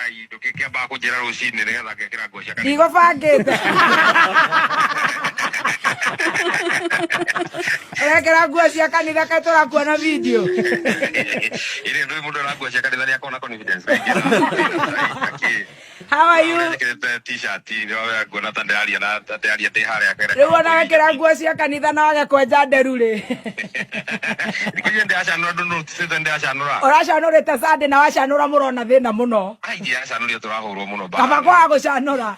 Ai, ndũngĩkĩambaga kũnjĩra rũcinĩ nĩgetha ngekĩra nguo cia kanitha. Ndigũbangĩte. Ũrekĩra nguo cia kanitha kaĩ tũrakuona video. Ĩrĩ ndũĩ mũndũ ena nguo cia kanitha nĩakorwo na confidence. Akĩ. How are you? Njĩkĩrĩte t-shirt nĩwe nguona ta ndĩraria na ta ndĩraria ndĩ harĩa kere. Rĩu ona wekĩra nguo cia kanitha na wage kwenja nderu rĩ. Thikũ ici ndĩracanũra ndũnũticĩte ndĩracanũra. Ũracanũrĩte Sunday na wacanũra mũrona thĩna mũno. Ai ndĩracanũria tũrahũrwo mũno mbara. Kaba kwaga gũcanũra.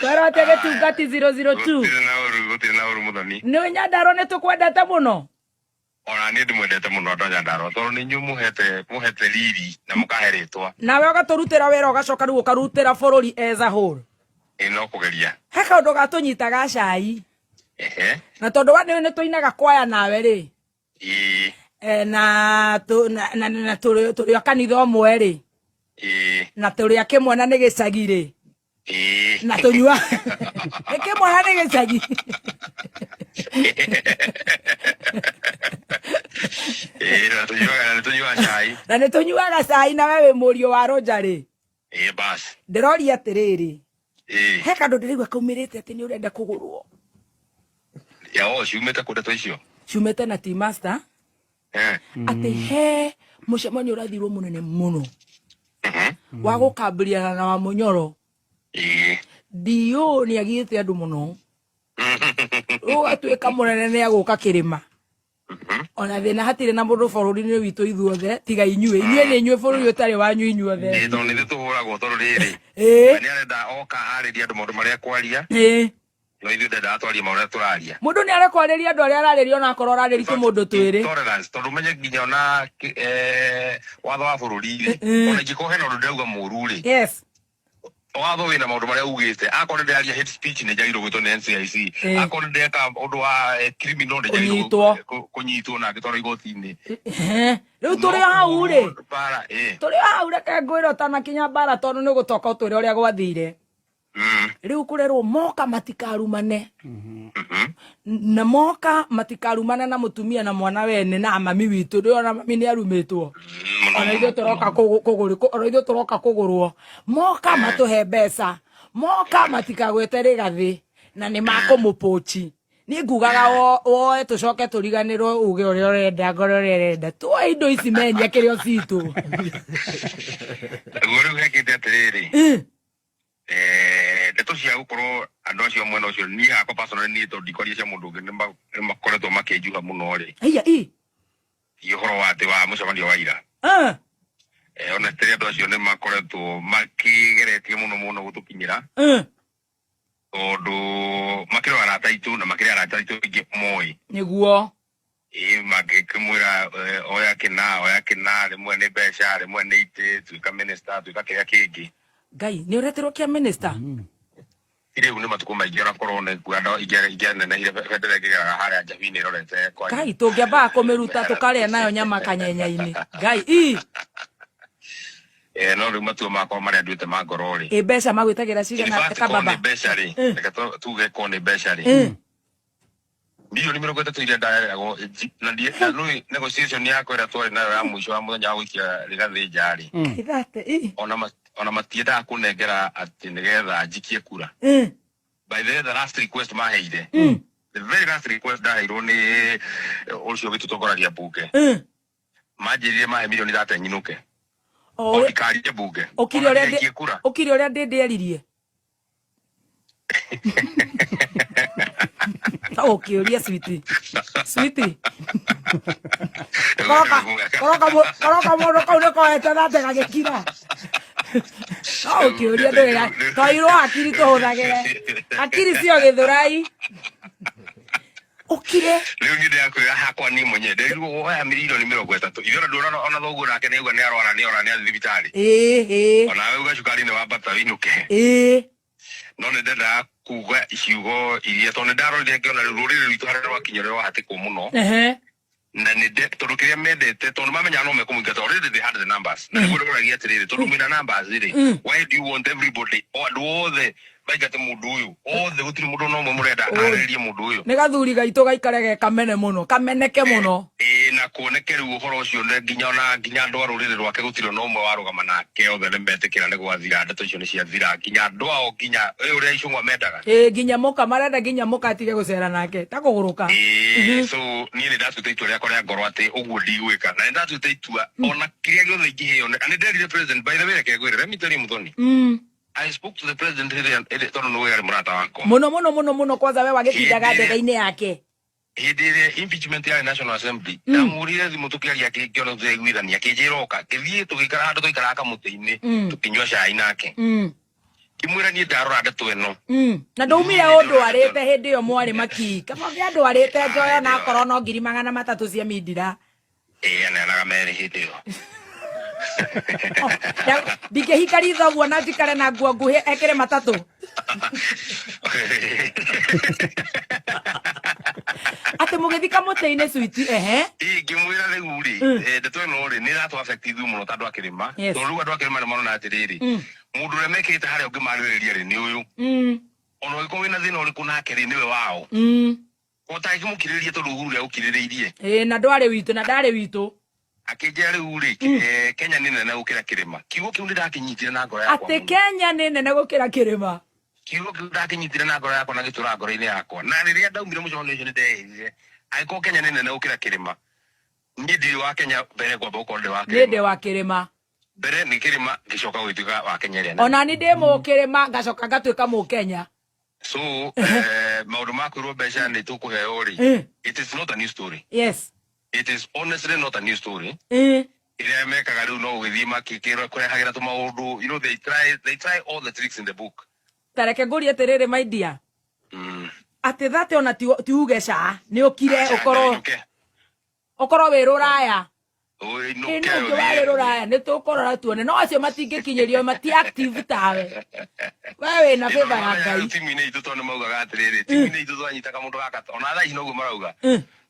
Kwĩrwo atĩ gĩtungati 002. Gũtirĩ na ũru, gũtirĩ na ũru mũthoni. Nĩ Nyandarua nĩ tũkwendete mũno. Ona niĩ ndĩmwendete mũno andũ a Nyandarua tondũ nĩ inyuĩ mũhete mũhete riri na mũkahe rĩtwa. Nawe ũgatũrutĩra wĩra ũgacoka rĩu ũkarutĩra bũrũri as a whole. Ĩ no kũgeria. He kaũndũ gatũnyita ga cai. Ehe. Na tondũ wa nĩ tũinaga kwaya nawe rĩ. Ĩĩ. Eh, na tũ- na na na tũrĩ tũrĩ a kanitha ũmwe rĩ. Ĩĩ. Na tũrĩ a kĩmwana nĩ gĩcagi rĩ. Ĩĩ. Na tũnyua nĩ kĩmwana nĩ gĩcagi. Ĩĩ na tũnyuaga na nĩtũnyuaga cai. Na nĩ tũnyuaga cai na we wĩ mũriũ wa Rũnja rĩ. Ĩĩ bas. Ndĩroria atĩrĩrĩ. Ĩĩ. He kandũ ndĩraigua kaumĩrĩte atĩ nĩ ũrenda kũgũrwo. Ya o ciumĩte kũ ndeto icio? Ciumĩte na Tea Master. Eh. Atĩ he mũcemanio ũrathirwo mũnene mũno. Mhm. Wa gũkambĩriana na wa Mũnyoro. Ĩĩ. DO nĩ agiĩte andũ mũno. Ũgatuĩka mũnene nĩ agũka kĩrĩma. Ona thĩna hatirĩ na mũndũ bũrũri-inĩ witũ ithuothe tiga inyuĩ. Inyuĩ nĩ inyuĩ bũrũri ũtarĩ wanyu inyuothe. Ĩĩ tondũ nĩ ithuĩ tũhũragwo tondũ rĩrĩ. Ĩĩ. We nĩ arenda oka arĩrie andũ maũndũ marĩa ekwaria. Ĩĩ. No ithuĩ ndendaga twarie maũndũ marĩa tũraria. Mũndũ nĩ arekwarĩria andũ arĩa ararĩria ona akorwo ararĩria tũmũndũ twĩrĩ. Intolerance tondũ ũmenye nginya ona eh, watho wa bũrũri rĩ ona ingĩkorwo hena ũndũ ndĩrauga mũru rĩ Yes. watho wĩna maũndũ marĩa ugĩte akorwo nĩ ndĩraria hate speech nĩ njagĩrĩirwo gwĩtwo nĩ NCIC Eh. akorwo nĩ ndĩreka ũndũ wa eh, criminal nĩ njagĩrĩirwo Kũnyitwo. kũnyitwo na ngĩtwarwo igoti-inĩ Ehe. Rĩu tũrĩ o hau rĩ. mbara eh Tũrĩ o hau reke ngwĩre ũtanakinya mbara tondũ nĩ ũgũtoka ũtwĩre ũrĩa gwathire. Rĩu kũrerwo moka matikarumane. Na moka matikarumane na mũtumia na mwana wene na mami witũ ndĩrona mami nĩ arumĩtwo. Ona ithuĩ tũroka kũgũrwo ona ithuĩ tũroka kũgũrwo. Moka matũhe mbeca. Moka matikagwĩte rĩgathĩ na nĩ makũmũpũchi. Niĩ ngugaga woe tũcoke tũriganĩrwo uge ũrĩa ũrenda ngoro ũrĩa ũrenda. Tuoe indo ici menia kĩrĩa citũ. Naguo rĩu hekĩte atĩrĩrĩ eh, ndeto cia gũkorwo andũ acio a mwena ũcio niĩ hakwa personally niĩ tondũ ndikwaria cia mũndũ ũngĩ nĩ makoretwo makĩnjuha mũno rĩ Aya i. ti ũhoro wa atĩ wa mũcemanio wa ira Ah. eh, honestly andũ acio nĩ makoretwo makĩgeretie mũno mũno gũtũkinyĩra Tondũ makĩrĩ o arata aitũ na makĩrĩ arata aitũ aingĩ moĩ. Nĩguo. Ĩĩ mangĩkĩmwĩra oya kĩna, oya kĩna, rĩmwe nĩ mbeca, rĩmwe nĩ itĩ, tuĩka minister, tuĩka kĩrĩa kĩngĩ. Ngai, nĩ ũretirwo kĩa minister? Ti rĩu nĩ matukũ maingĩ ona korwo nĩ kuoya ingĩanenehire bendera ĩngĩgeraga harĩa Njabi-inĩ ĩrorete kwanyu. Ngai, tũngĩambaga kũmĩruta tũkarĩa nayo nyama kanyenya-inĩ. Ngai, ii! Eh, no rĩu matua makwa marĩa nduĩte ma ngoro rĩ. Ĩ mbeca magwĩtagĩra In cigana fact, ta korwo baba? nĩ mbeca rĩ, reke tuge korwo nĩ mbeca rĩ. Milioni 30 iria ndareragwo na ndiĩ na nũĩ negotiation yakwa ĩrĩa twarĩ nayo ya mũico wa mũthenya wa gũikia rĩgathĩ nja rĩ. Ithate, ii. Ona ona matiendaga kũnengera atĩ nĩgetha njikie kura. By the way, the last request maheire. The very last request ndaheirwo nĩ ũcio ũgĩtũtongoragia mbunge. Manjĩrire mahe milioni 30 nyinũke. O O ũrĩa- ndikarie mbunge. Ũkire Ona ũrĩa ndigaikie kura. Ũkire ũrĩa ndĩndĩ eririe. Ta ũkĩũria switi. Switi. Koroka koroka koroka mũndũ kau nĩ koete thate gagĩkira. No ũkĩũria ndũĩ twairwo hakiri tũhũthagĩre. Hakiri cio gĩthũrai. Ũkire. Rĩu niĩ ndĩrakwĩra hakwa niĩ mwenyewe nderirwo woya milioni 30 ithe ona nduona ona thoguo nake nĩauga nĩ arwara nĩ ora nĩ athiĩ thibitarĩ. Ĩĩ ĩĩ. Onawe uga cukari nĩ wambata wĩinũke. Ĩĩ. No nĩ ndendaga kuga ciugo iria tondũ nĩ ndarorire ngĩona rĩu rũrĩrĩ rwitũ harĩa rwakinya rũrĩa rwahatĩkwo mũno. Na nĩ nde tondũ kĩrĩa mendete tondũ mamenyaga no mekũmũingata already they had the numbers. Na nĩguo ndĩroragia atĩrĩrĩ tondũ mwĩna numbers rĩ, why do you want everybody o andũ othe? Maingate mundu uyu othe, gutiri mundu no mwe murenda arĩrĩrie mundu uyu. Nĩ gathuri gaitũ gaikare ge kamene mũno, kameneke mũno. Ĩĩ, na kuoneke rĩu ũhoro ũcio nĩ nginya ona nginya andũ a rũrĩrĩ rwake gũtirĩ ona ũmwe warũgama nake, othe nĩ metĩkĩra nĩ gwathira, ndeto icio nĩ ciathira, nginya andũ ao, nginya ĩ ũrĩa Icũng'wa mendaga. Ĩĩ, nginya mũka marenda nginya mũka atige gũcera nake ta kũgũrũka. Ĩĩ, so niĩ nĩ ndatuĩte itua rĩakwa rĩa ngoro atĩ ũguo ndigwĩka, na nĩ ndatuĩte itua ona kĩrĩa gĩothe ingĩheo, na nĩ nderire president, by the way, reke ngwĩre, let me tell you, Muthoni, I spoke to the president rĩrĩa tondũ nĩ arĩ mũrata wakwa. Mũno mũno mũno mũno, kwanza we wagĩtindaga ndege-inĩ yake. Hĩndĩ ĩrĩa impeachment yarĩ National Assembly, ndamũhũrire thimũ tũkĩaria, ngĩona tũraiguithania, akĩnjĩra oka, ngĩthiĩ tũgĩikara handũ twaikaraga kamũtĩ-inĩ, tũkĩnyua cai nake, ngĩmwĩra niĩ ndarora ndeto ĩno. Na ndaumire ũndwarĩte hĩndĩ ĩyo mwarĩ maki kaba ũngĩandwarĩte njoyo na akorwo no 300,000 cia mindira. Ĩĩ, aneanaga merĩ hĩndĩ ĩyo. Ndingĩhika ritho ũguo na njikare na nguo nguhĩ ekĩre matatũ atĩ mũgĩthika mũtĩ-inĩ switi ehe. Ĩĩ, ngĩmwĩra rĩu rĩ, ndeto ĩno rĩ nĩ ĩratũ affect ithuĩ mũno ta andũ a kĩrĩma, tondũ rĩu andũ a kĩrĩma nĩ marona atĩrĩrĩ, mũndũ ũrĩa mekĩrĩte harĩa ũngĩmarĩrĩria rĩ nĩ ũyũ, ona ũngĩkorwo wĩna thĩna ũrĩkũ nake rĩ, nĩwe wao, ũtangĩmũkirĩrĩria tondũ Uhuru nĩagũkirĩrĩirie. Ĩĩ, na ndwarĩ witũ na ndarĩ witũ. Akĩnjĩra rĩu rĩ, Kenya nĩ nene gũkĩra kĩrĩma. Kiugo kĩu nĩ ndakĩnyitire na ngoro yakwa atĩ mũno. Kenya nĩ nene gũkĩra kĩrĩma. Kiugo kĩu ndakĩnyitire na ngoro yakwa na gĩtũra ngoro-inĩ yakwa, na rĩrĩa ndaumire mũcemanio ũcio nĩ ndeĩrire, angĩkorwo Kenya nĩ nene gũkĩra kĩrĩma, niĩ ndirĩ wa Kenya mbere, ngwamba gũkorwo ndĩ wa nĩ ndĩ kĩrĩma. Wa kĩrĩma. Mbere nĩ kĩrĩma, ngĩcoka gũgĩtuĩka wa Kenya ĩrĩa nene. Ona ni ndĩ mũkĩrĩma, ngacoka ngatuĩka mũkenya. So maũndũ ma kwĩrwo mbeca nĩ tũkũheo rĩ, it is not a new story. It is honestly not a new story. Ĩrĩa mekaga rĩu no gũgĩthiĩ makĩkĩra kũrehagĩra tũmaũndũ, they try all the tricks in the book. Tareke ngũrie atĩrĩrĩ, my dear, atĩ thate ona ti uge ca nĩ ũkire. Aca, ũkorwo ndũinũke. Ũkorwo wĩ rũraya. Ũinũke. Ĩno ũngĩ warĩ rũraya nĩ tũkũrora tuone, no acio matingĩkinyĩrio, mati active tawe, we wĩna favor ya Ngai. Timu-inĩ itũ, tondũ nĩ maugaga atĩrĩrĩ, timu-inĩ itũ twanyita kamũndũ gaka, ona thaa ici noguo marauga,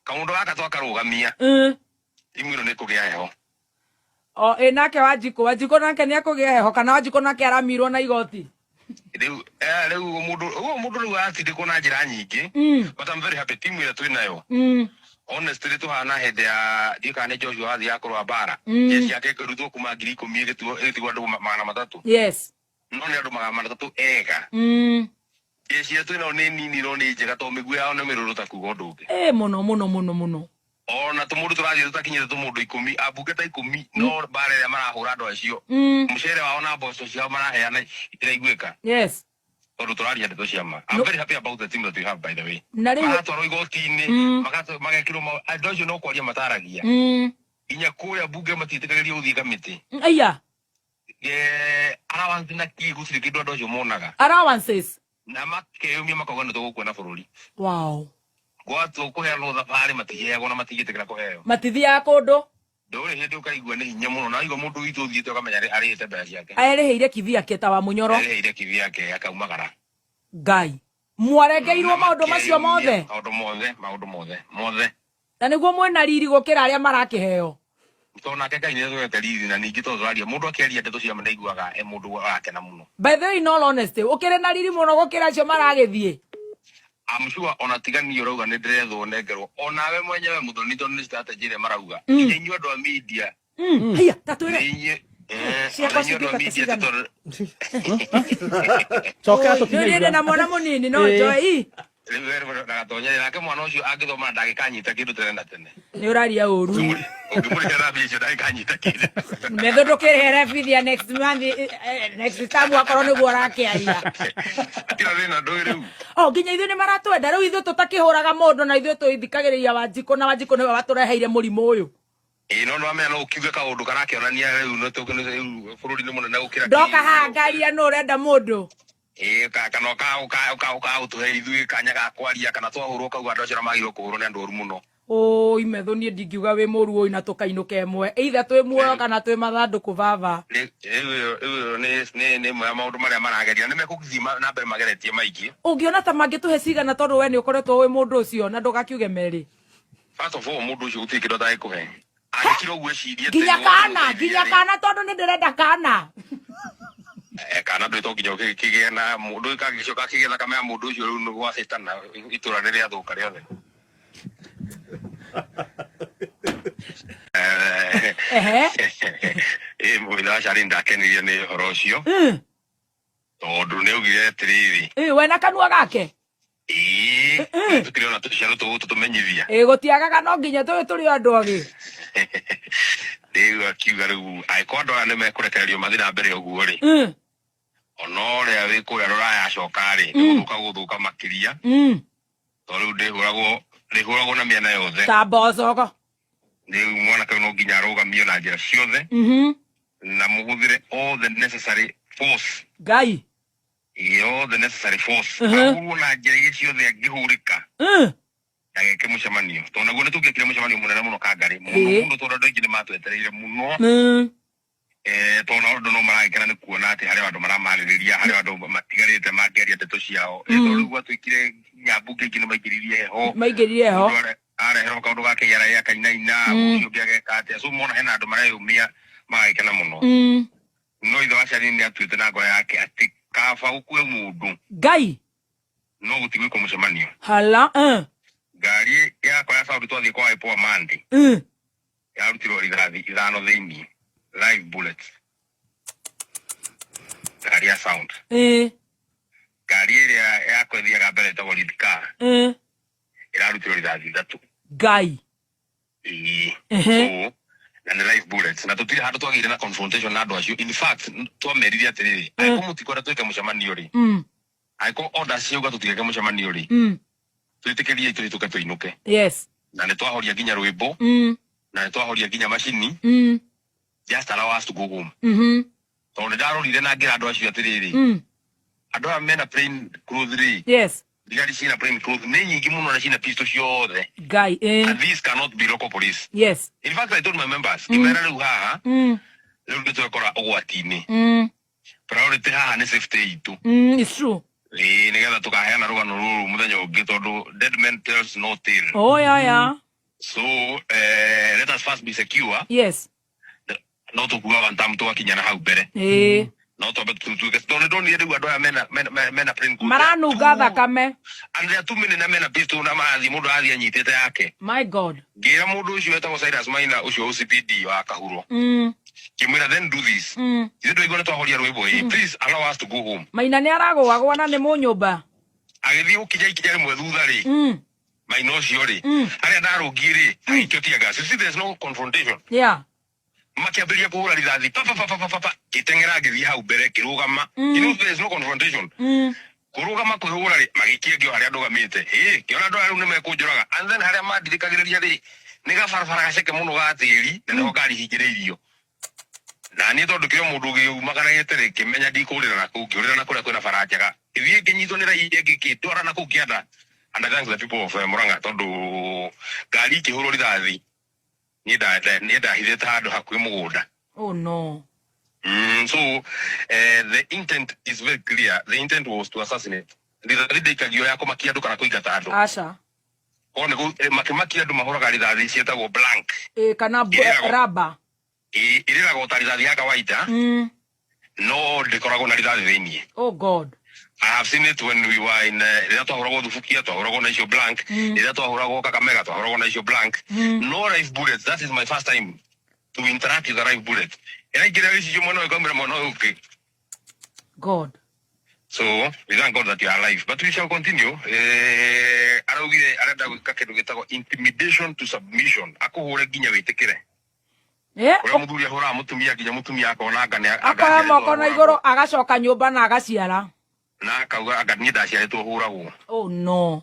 kamũndũ gaka twakarũgamia, timu ĩno nĩ kũgĩa heho. O ĩ nake Wanjikũ nake nĩ akũgĩa heho, kana Wanjikũ nake aramirwo na igoti? Rĩu rĩu mũndũ ũguo, mũndũ rĩu aratindĩkwo na njĩra nyingĩ, but I'm very happy timu ĩrĩa twĩ nayo. Honestly, tũhana hĩndĩ ya ndiũ kana nĩ Joshua wathiaga kũrũa mbara, jeshi yake ĩkĩrutwo kuma 10,000 ĩgĩtigwo andũ 300. No nĩ andũ 300 ega. Jeshi ĩrĩa twĩ nayo nĩ nini no nĩ njega, tondũ mĩguĩ yao nĩ mĩrũrũ ta kuga ũndũ ũngĩ. Ĩ mũno mũno mũno mũno. Ona tũmũndũ tũrathiĩ tũtakinyĩte tũmũndũ 10, ambunge ta 10, no mbara ĩrĩa marahũra andũ acio, mũcere wao na mboco ciao maraheana itiraiguĩka, tondũ tũraria ndeto cia ma. I'm very happy about the team that we have, by the way. Na rĩu maratwarwo igoti-inĩ, magekĩrwo andũ acio no kwaria mataragia, nginya kũrĩa mbunge matiĩtĩkagĩrio gũthiĩ kamĩtĩ. Aya. Allowance na kĩ, gũtirĩ kĩndũ andũ acio monaga. Allowances. Na makeyumia makauga nĩ tũgũkua na bũrũri. Gwatua kũheanwo thabarĩ matiheagwo na matingĩtĩkĩra kũheo. Matithiaga kũndũ. Ndũrĩ hĩndĩ ũkaigua nĩ hinya mũno, na waigua mũndũ witũ ũthiĩte ũkamenya arĩhĩte mbeca ciake. Erĩhĩire kivyake ta wa mũnyoro. Arĩhĩire kivyake akaumagara. Ngai mwarengeirwo maũndũ macio mothe. Maũndũ mothe, maũndũ mothe mothe. Na nĩguo mwĩna riri gũkĩra arĩa marakĩheo. Tondũ nake Ngai nĩ atũhete riri, na ningĩ tondũ tũraria, mũndũ akĩaria ndeto cia ma nĩaiguaga e mũndũ arakena mũno. By the way, in all honesty, ũkĩrĩ na riri mũno gũkĩra acio maragĩthiĩ. I'm sure ona tigani ũrauga nĩ ndĩrethwo nengerwo, onawe mwenyewe Mũthoni, tondũ nĩ strategy ĩrĩa marauga, nginya inyuĩ andũ a media. Haiya, ta twĩre. Nĩ inyuĩ Ciakwa ona inyuĩ andũ a cingĩka ta media cigana? tondũ Cokera. Nĩ Tũtinaigua. ndĩ na mwana mũnini no njoe ii. Rĩu ndagatonye nake mwana ũcio angĩthoma na ndangĩkanyita kĩndũ tene na tene. Nĩ ũraria ũru. Ũngĩmũrĩhĩra na mbia icio ndangĩkanyita kĩndũ. Metho ndũkĩrĩhere bithi ya next month, next time akorwo nĩguo ũrakĩaria. Hatirĩ thĩna, ndũĩ rĩu. O nginya ithuĩ nĩ maratwenda rĩu, ithuĩ tũtakĩhũraga mũndũ na ithuĩ tũithikagĩrĩria Wanjikũ, na Wanjikũ nĩwe watũreheire mũrimũ ũyũ. Ĩĩ, no nĩwamenya no ũkiuge kaũndũ karakĩonania rĩu nĩ rĩu bũrũri nĩ mũnene gũkĩra ndoka haha ngaria nũ ũrenda mũndũ. Ĩĩ, kana ũka ũtũhe ithuĩ kanya ga kwaria, kana twahũrwo kauga andũ acio arĩa magĩrĩirwo kũhũrwo nĩ andũ oru mũno. Ũi metho, niĩ ndingiuga wĩ mũru ũi na tũkainũka ĩmwe, either twĩ muoyo kana twĩ mathandũkũ baba. Rĩu ĩyo nĩ ĩmwe ya maũndũ marĩa marageria, nĩ mekũthiĩ na mbere mageretie maingĩ. Ũngĩona ta mangĩtũhe cigana, tondũ we nĩ ũkoretwo wĩ mũndũ ũcio na ndũgakiuge merĩ? First of all, mũndũ ũcio gũtirĩ kĩndũ atangĩkũhe angĩkira ũguo ecirie atĩ nginya nĩ kana wamũteithia nginya rĩ. Kana, tondũ nĩ ndĩrenda kana. Kana ndå to nginya å kĩgĩe na mũndũ kangĩcoka kĩgĩe thakame ya mũndũ ũcio rĩu nĩ gwacĩtana itũra nĩ rĩathũka rĩothe. Ehe. Ĩ mũitha wa Charlene ndakenirio nĩ ũhoro ũcio tondũ nĩ augire atĩrĩrĩ. Ĩ, we na kanua gake. Ĩĩ, tũtirĩ ona tũciaro tũgũ tũmenyithia. Ĩ, gũtiagaga no nginya tũrĩ tũrĩ o andũ ogĩ. Rĩu akiuga rĩu angĩkorwo andũ aya nĩ mekũrekererio mathiĩ na mbere ũguo rĩ, ona ũrĩa wĩ kũrĩa rũraya acoka rĩ, nĩ gũthũka gũthũka makĩria, tondũ rĩu ndĩhũragwo na mĩena yothe ta mbocogo. Rĩu mwanake ũyũ no nginya arũgamio na njĩra ciothe na mũhũthĩre all the necessary force. Ngai. All the necessary force. Ahũrwo na njĩra iria ciothe angĩhũrĩka ageke mũcemanio, tondũ naguo nĩ tũngĩekire mũcemanio mũnene mũno Kangarĩ mũno mũno, tondũ andũ aingĩ nĩ matwetereire mũno. Tondũ andũ no maragĩkena nĩ kuona atĩ harĩ andũ maramarĩrĩria, harĩ andũ matigarĩte mangĩaria ndeto ciao. Tondũ rĩu gwatuĩkire nginya mbunge ingĩ nĩ maingĩririe heho. Maingĩrire heho. Mũndũ areherwo kaũndũ ga KRA akainaina, ũcio ũngĩ ageka atĩa, so mona hena andũ mareyũmia magagĩkena mũno. No ithe wa Charlene nĩ atuĩte na ngoro yake atĩ kaba gũkue mũndũ Ngai. no gũtigwĩkwo mũcemanio. Hala. Ngari yakwa ya Saudi twathiĩ kwa Ipoa Monday yarutirwo rithathi 5 thĩinĩ, live bullets, ngari ya sound. Ngari ĩrĩa yakwa ĩthiaga mbere ĩtagwo lead car ĩrarutirwo rithathi 3. Ngai. Ĩĩ. Ehe. So na nĩ live bullets, na tũtirĩ handũ twagĩire na confrontation na andũ acio. In fact, twamerire atĩrĩrĩ, angĩkorwo mũtikwenda twĩke mũcemanio rĩ, angĩkorwo orders ciauga tũtigeke mũcemanio rĩ, twĩtĩkĩriei tũhĩtũke tũinũke. Na nĩ twahoria nginya rwĩmbo na nĩ twahoria nginya macini. Just allow us to go home, tondũ nĩ ndarorire na ngĩra andũ acio atĩrĩrĩ, andũ aya mena plain clothes rĩ, thigari ciĩna plain clothes nĩ nyingĩ mũno na ciĩna pistol ciothe. Ngai. And these cannot be local police. In fact, I told my members, ngĩmera rĩu haha rĩu nĩ twekora ũgwati-inĩ. Priority haha nĩ safety itũ. It's true. Ĩĩ, nĩgetha tũkaheana rũgano rũrũ mũthenya ũngĩ, tondũ dead man tells no tale. Oh yeah. So let us first be secure. No tũkuga one time tũgakinya na hau mbere, no twambe tutuke, tondũ nĩ ndonire rĩu andũ aya mena plain clothes. Maranunga thakame. And they are too many na mena pistol na marathiĩ, mũndũ arathiĩ anyitĩte yake. My God. Ngĩra mũndũ ũcio wetagwo Cyrus Maina ũcio OCPD wa Kahuro, ngĩmwĩra, "Then do this. Ithuĩ ndwaigua nĩ twahoria rwĩmbo ĩ, please allow us to go home." Maina nĩ aragũagwa na nĩ mũnyũmba. Agĩthiĩ gũkinya ikinya rĩmwe thutha rĩ, Maina ũcio rĩ, harĩa ndarũngiĩ rĩ, agĩikio tear gas. You see, there's no confrontation. Makĩambĩrĩria kũhũra rithathi pa pa pa pa pa pa pa, ngĩteng'era ngĩthiĩ hau mbere ngĩrũgama. There is no confrontation. Kũrũgama kwĩhũra rĩ, magĩikia ngĩo harĩa ndũgamĩte. Ĩ ngĩona andũ aya rĩu nĩ mekũnjũraga. And then harĩa mandirikagĩrĩria rĩ, nĩ gabarabara gaceke mũno ga tĩri na nĩho ngari hingĩrĩirio, na niĩ tondũ kĩrĩ mũndũ ũgĩumagarĩte rĩ, ngĩmenya ndikũrĩra na kũu, ngĩũrĩra na kũrĩa kwĩna bara njega, ngĩthiĩ ngĩnyitwo nĩ raia ĩngĩ ngĩndwara na kũu kĩanda. And I thank the people of Murang'a, tondũ ngari ikĩhũrwo rithathi niĩ ndahithĩte handũ hakuhĩ mũgũnda. Oh no. So the intent is very clear. The intent was to assassinate. Rithathi ndĩikagio ya kũmakia andũ kana kũingata andũ. Aca. Korwo nĩ makĩmakia andũ mahũraga rithathi ciĩtagwo blank. Ĩ, kana Ĩrĩragwo. Raba. Ĩrĩragwo ta rithathi ya kawaida, no ndĩkoragwo na rithathi thĩiniĩ. Oh God. I have seen it when we were in rĩrĩa twahũragwo Thubukia twahũragwo na icio blank, rĩrĩa twahũragwo Kakamega twahũragwo na icio blank. No live bullets, that is my first time to interact with a live bullet. Ĩraingĩra gĩcicio mwena ũyũ ĩkaumĩra mwena ũyũ ũngĩ. God. So we thank God that you are alive, but we shall continue. Araugire arenda gwĩka kĩndũ gĩtagwo intimidation to submission, akũhũre nginya wĩtĩkĩre. Ũrĩa mũthuri ahũraga mũtumia nginya mũtumia akona anga nĩ Akoya moko na igũrũ agacoka nyũmba na agaciara. Na akauga anga niĩ ndaciarĩtwo hũragwo. Oh no.